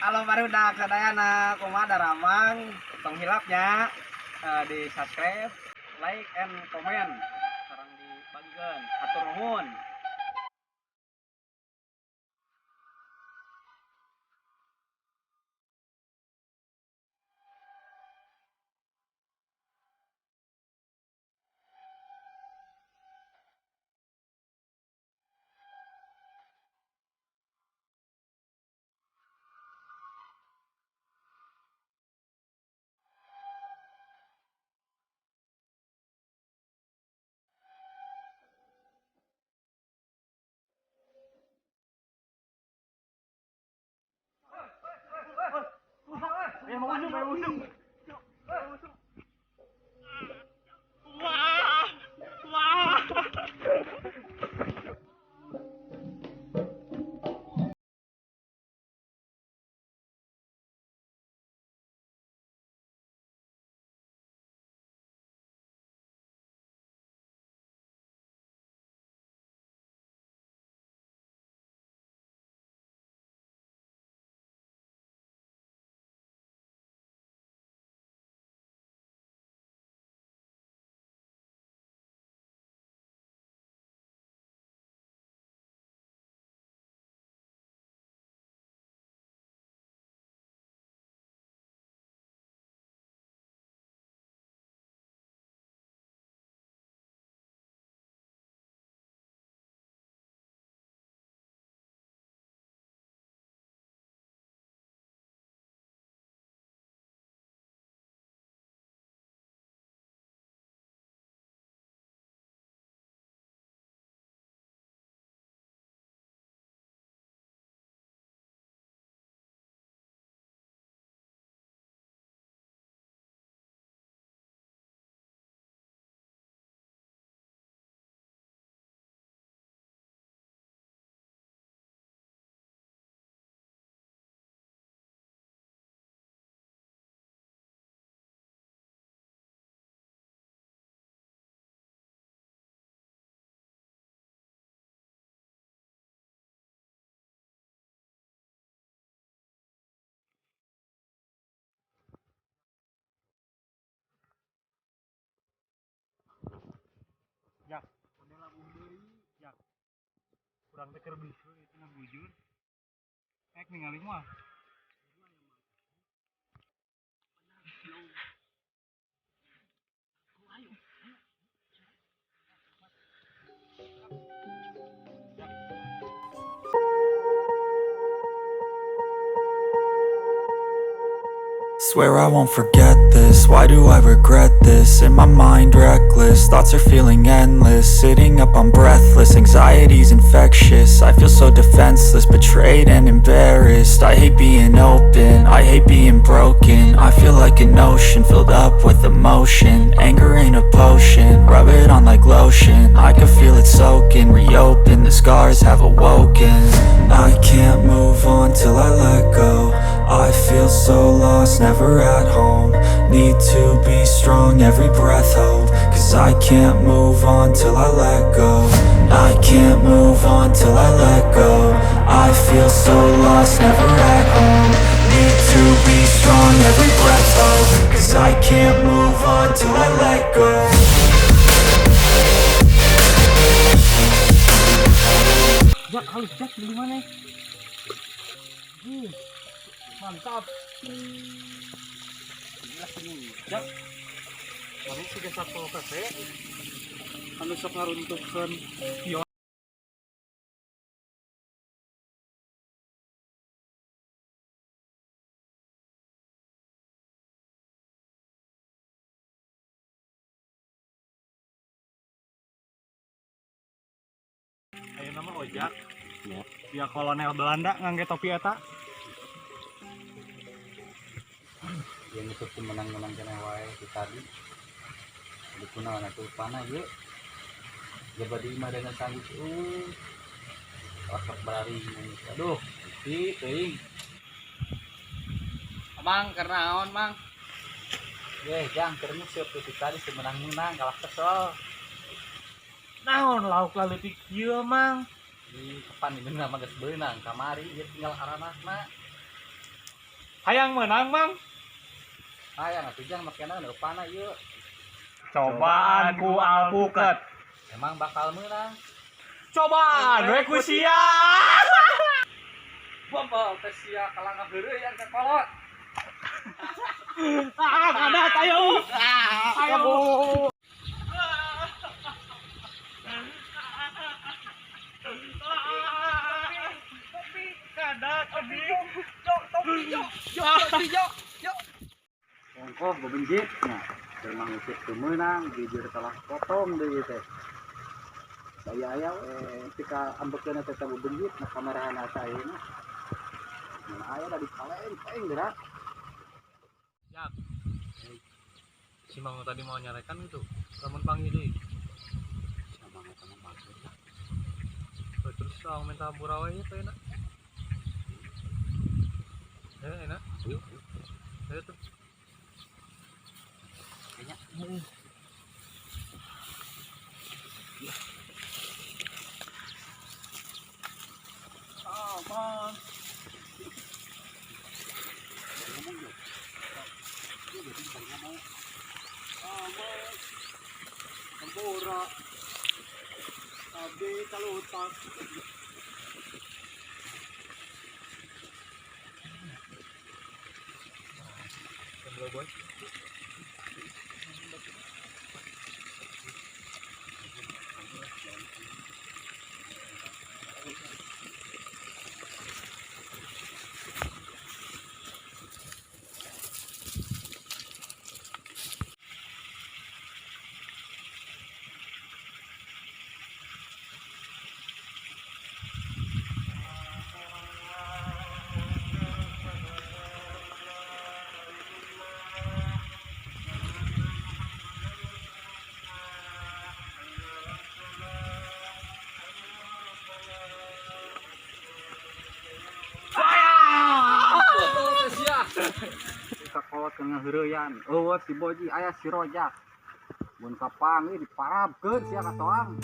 Halo barudak sadayana, kumaha daramang? Tong hilap nya di subscribe, like and comment. Sareng dibagikeun. Hatur nuhun. Wah, wah. Jak, udah labuh deui, jak. Urang teh keur bisu itu ngabujur. Ek ningali mah. Swear I won't forget this, why do I regret this? In my mind reckless, thoughts are feeling endless. Sitting up, I'm breathless, anxiety's infectious. I feel so defenseless, betrayed and embarrassed. I hate being open, I hate being broken. I feel like an ocean, filled up with emotion. Anger ain't a potion, rub it on like lotion. I can feel it soaking, reopen, the scars have awoken. I can't move on till I let go. I feel so lost, never at home. Need to be strong, every breath hold. Cause I can't move on till I let go. I can't move on till I let go. I feel so lost, never at home. Need to be strong, every breath hold. Cause I can't move on till I let go. Jak, halus jak di mana? Mantap. Jak. Mana sih ke Satpol PP? Anu sok ngaruntuhkeun kios. Ayeuna mah ojak. Ya kolonel Belanda ngangge topi eta. Yang itu menang-menang kena wae di tadi. Di kunaon atuh panah ieu. Jabat di imah dengan sanggup. Osok berari. Aduh, ih teuing. Mang keur naon, Mang? Ye, jang keur sieup ti tadi semenang-menang kalah kesel. Naon lauk laleutik kieu, Mang? Di kapan ini mah geus beunang kamari ieu tinggal aranakna. Hayang menang, Mang. Hayang atuh jang makena eupana ieu. Cobaan ku alpukat. Emang bakal menang. Cobaan we ku sia. Bombol teh sia kalangah heureuyan ka kolot. Ah, kadat ayo. Ayo. Kadat abi. Ongkoh bebenjit nya. Memang ucap teu meunang, jujur telah potong deui teh. Daya aya we tika ambekeun teh teh bebenjit na kamerahan asa ayeuna. Mun aya da dikaleng geura. Jak. Si Mang tadi mau nyarekan gitu. Lamun panggil deui. Sama eta mah maksud. Terus aku minta hampura wae ya enak. Ya enak. Ayo, Ayo tuh. kayaknya. Aman. Ngomong yuk. Ieu berarti bari ngomong. Aman. Hampura. Abdi kalutak. Jam boy. Ka kolot keur ngaheureyan. Eueuh si Boji aya si Rojak. Mun kapanggih diparabkeun sia ka toang.